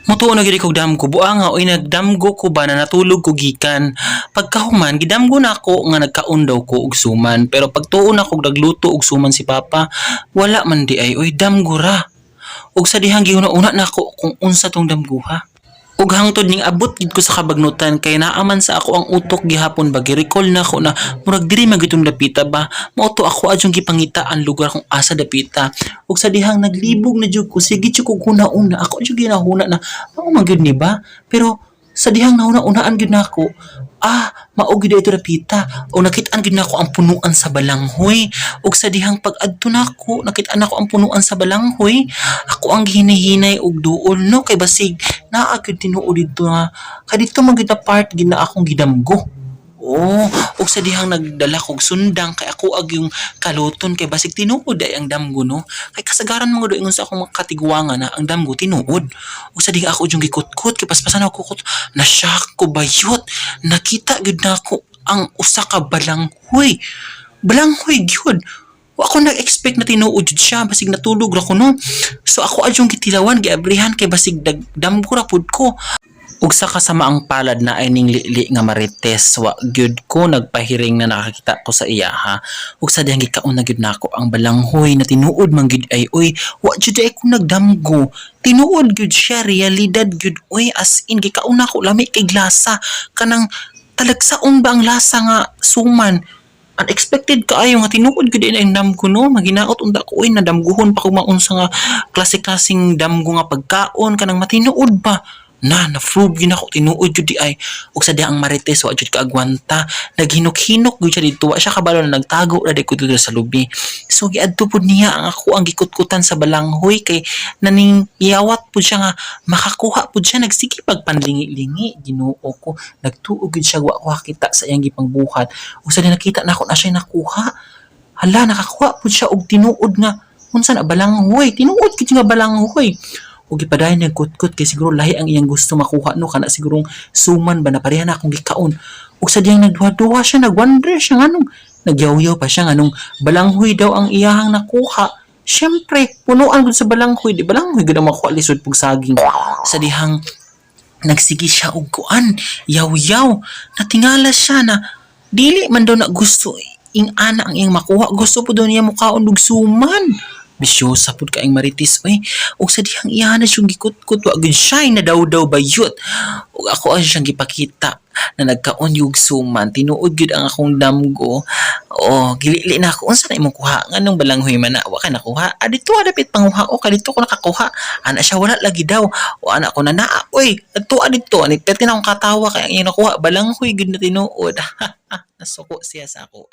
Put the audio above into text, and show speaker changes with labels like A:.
A: Mutuo na gid kog damgo, buanga oy, nagdamgo ko ba na natulog ko gikan. Pagkahuman gidamgo na ako nga nagkaon daw ko og suman, pero pagtuo na kog nagluto og suman si Papa, wala man di ay oy, damgo ra. Ug sa dihang gihuna-una nako kung unsa tong damguha. Ug hangtod ning abot gid ko sa kabagnutan kay naaman sa ako ang utok gihapon ba, gi-recall na ako na murag diri man gyud tong dapita ba. Mao to ako adyong gipangita ang lugar kung asa dapita. Ug sa dihang naglibog na jud ko, sige jud ko huna-una, ako jud ginahuna na mao man gyud ni ba, pero sa dihang nahuna-unaan gyud nako, ah, mao gyud ito dapita. O nakit-an gyud nako ang punuan sa balanghoy. Ug sa dihang pag-adto nako, nakit-an nako ang punuan sa balanghoy, ako ang gihinahinay og duol no, kay basig naa gyud tinuod didto nga kay didto man gyud na part gid na akong gidamgo. Oh, ug sa dihang nagdala kog sundang kay ako ag yung kaluton kay basig tinuod ay ang damgo no. Kay kasagaran man gud ingon sa akong mga katiguangan na ang damgo tinuod. Ug sa dihang ako yung gikutkot kay paspasan ako kukot, na shock ko bayot. Nakita gyud nako ang usa ka balanghoy. Balanghoy gyud. Wa ako nag-expect na tinuod jud siya, basig natulog ra ko no. So ako adyong gitilawan, giabrihan kay basig damgo ra pud ko. Ug sa kasamaang palad na ay ning lili nga marites, wa gyud ko nagpahiring na nakakita ko sa iya ha. Ug sa dihang gikaon na gyud nako ang balanghoy na tinuod man gyud ay oy, wa jud ay ko nagdamgo. Tinuod gyud siya, realidad gyud oy, as in gikaon nako, lami kay lasa, kanang talagsaon ba ang lasa nga suman. Unexpected kaayo nga tinuod gyud ang damgo no. Maginaot unta ko oy, nadamguhon pa ko maunsa nga klase-klaseng damgo nga pagkaon, kanang matinuod ba na na-prove gyud nako tinuod jud di ay. Ug sa diha ang marites wa jud kaagwanta, naghinok-hinok gyud siya didto, wa siya kabalo na nagtago ra di ko didto sa lubi. So giadto pud niya ang ako ang gikutkutan sa balanghoy kay naning iyawat pud siya nga makakuha pud siya, nagsige pagpanlingi-lingi. Ginoo ko, nagtuo gyud siya wa ko kakita sa iyang gipangbuhat. Ug sa diha nakita nako na siya nakuha, hala, nakakuha pud siya og tinuod nga unsa na, balanghoy, tinuod gyud nga balanghoy. Ug gipadayon nagkutkot kay siguro lahi ang iyang gusto makuha no, kana sigurong suman ba na pareha na akong gikaon. Ug sa diyang nagduha-duha siya, nagwonder siya nganong nagyawyaw pa siya, nganong balanghoy daw ang iyahang nakuha. Syempre punuan gud sa balanghoy, di balanghoy gud ang makuha, lisod pug saging. Sa dihang nagsige siya og kuan, yaw-yaw, natingala siya na dili man daw na gusto ing ana ang iyang makuha, gusto po daw niya mukaon og suman. Bisyosa pud kaayong marites oy. Ug sa dihang iya na siyang gikutkot, wa gud siya na daw daw bayot. Ug ako ang siyang gipakita na nagkaon yung suman, tinuod gyud ang akong damgo. Oh, gilili na ako, unsa na imong kuha, nganong balanghoy man na, wa ka nakuha? Ah, dito dapit panguha o ka dito ko nakakuha. Ana siya, wala lagi daw. O ana ko na naa oy, adto dito ani perte na akong katawa kay ang iyang nakuha balanghoy gyud na tinuod. Nasuko siya sa ako.